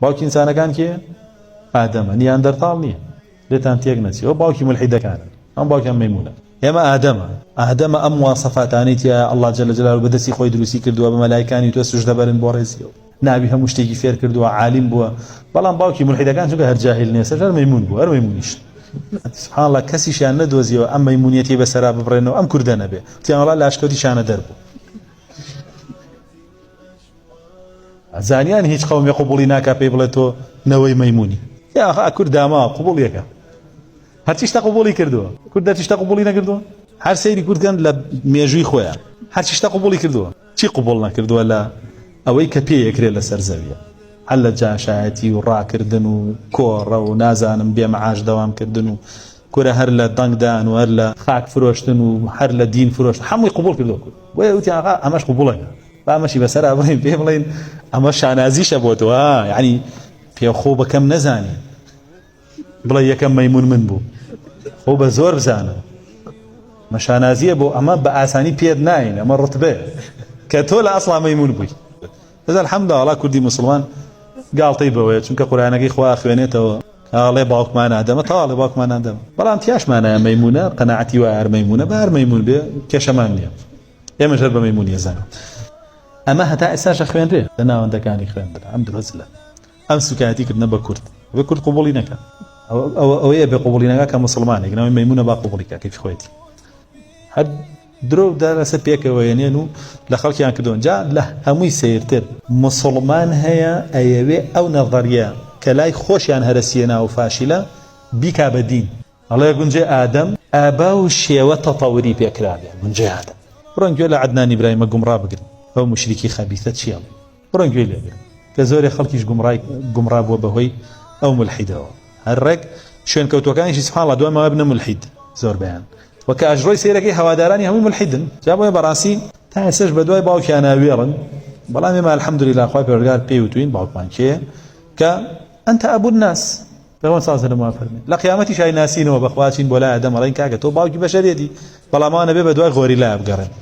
باوکی ئینسانەکان کێیە؟ ئادەمە. نیاندەرتاڵ نییە. لێتان تێک نەچێ. ئەوە باوکی مولحیدەکانن. ئەم باوکیان مەیمونە. ئێمە ئادەمە. ئادەمە ئەم مواسەفاتانەی تیایە اللە جل جلالە بە دەستی خۆی دروستی کردووە بە مەلایکانی وتووە سوجدە بەرن بۆ ڕێزی ئەو. ناوی هەموو شتێکی فێر کردووە عالیم بووە. بەڵام باوکی مولحیدەکان چونکە هەر جاهیل نییە سەر مەیمون بووە هەر مەیمونیش. سبحان اللە کەسیشیان نەدۆزیەوە ئەم مەیمونیەتی بەسەرا ببڕێنەوە ئەم کوردە نەبێ. وتیان وەڵا لاشکەوتی شانە دەر بوو. زانیان هیچ قەومێ قبوڵی ناکا پێی بڵێ تۆ نەوەی مەیمونی. یاخوا کورد داماوە قبوڵیەکە هەرچی شتە قبوڵی کردووە کورد هەرچی شتە قبوڵی نەکردووە هەر سەیری کورد کەن لە مێژووی خۆیان هەرچی شتە قبوڵی کردووە چی قبوڵ نەکردووە لە ئەوەی کە پێ یەکرێ لەسەر زەویە هەر لە جاشایەتی و ڕاکردن و کۆڕە و نازانم بێ معاش دەوام کردن و کورە هەر لە دەنگدان و هەر لە خاک فرۆشتن و هەر لە دین فرۆشتن هەمووی قبوڵ کردووە کورد بۆیە وتیان ئاغا ئەمەش قبوڵەکە با ئەمەشی بەسەرا بڵێین پێ بڵێین ئەمە شانازیشە بۆ تۆ یعنی پێ خۆ بەکەم نەزانی بڵێ یەکەم مەیمون من بوو خۆ بە زۆر بزانە مە شانازیە بۆ ئەمە بە ئاسانی پێت ناین ئەمە ڕتبێ کە تۆ لە ئەسڵا مەیمون بووی بەس الحمدلله کوردی مسلمان گاڵتەی بەوەیە چونکە قورئانەکەی خوا خوێنێتەوە ئاڵێ باوکمان ئادەمە تەواڵێ باوکمان ئادەمە بەڵام تیاشمانە مەیمونە قەناعەتی وایە هەر مەیمونە بە هەر مەیمون بێ کێشەمان نییە ئێمەش هەر بە مەیمونی ئەزانین. ئەمە هەتا ئێستاش ئەخوێنرێ لە ناوەندەکانی خوێندن ئەم درۆزلە ئەم سوکایەتی کردنە بە کورد ئەبێ کورد قبوڵی نەکا ئەوەی ئەبێ قبوڵی نەکا کە موسڵمانێک ناوی مەیمونە با قبوڵی کا کەیفی خۆیەتی هەر درۆ دا لەسەر پێکەوە یەنێن و لە خەڵکیان کردوون جا لە هەمووی سەیرتر موسڵمان هەیە ئەیەوێ ئەو نەزەریە کە لای خۆشیان هەرەسیەنا و فاشیلە بیکا بە دین ئەڵێ گونجێ ئادەم ئابا و شێوە تەتەوری پێ کرابێ گونجێ ئادەم. بڕۆن گوێ لە عەدنان ئیبراهیمە گومڕا بگرن ئەو موشریکی خەبیثە چی ئەڵێ بڕۆن گوێی لێ گرن کە زۆرێ خەڵکیش گومڕای گومڕا بووە بەهۆی ئەو مولحیدەوە هەر ڕێک شوێنکەوتوەکانیشی سبحان اللە دوای ماوە بنە مولحید زۆربەیان وە کە ئەژڕۆی سەیرەکەی هەوادارانی هەمووی مولحیدن جا بۆیە بەڕاستی تا ئێستاش بەدوای باوکیانا وێڵن بەڵام ئێمە الحمدللە خوای پەروەردگار پێی وتوین باوکمان کێیە کە انت ابو الناس پێغەمبەر صلی اللە علیه و سلم وا فەرمی لە قیامەتیش ئایناسینەوە بەخوا چین بۆ لای ئادەم ئەڵێن کاکە تۆ باوکی بەشەریەتی بەڵام ئەوان ئەبێ بەدوای غۆریلایە بگەڕێن.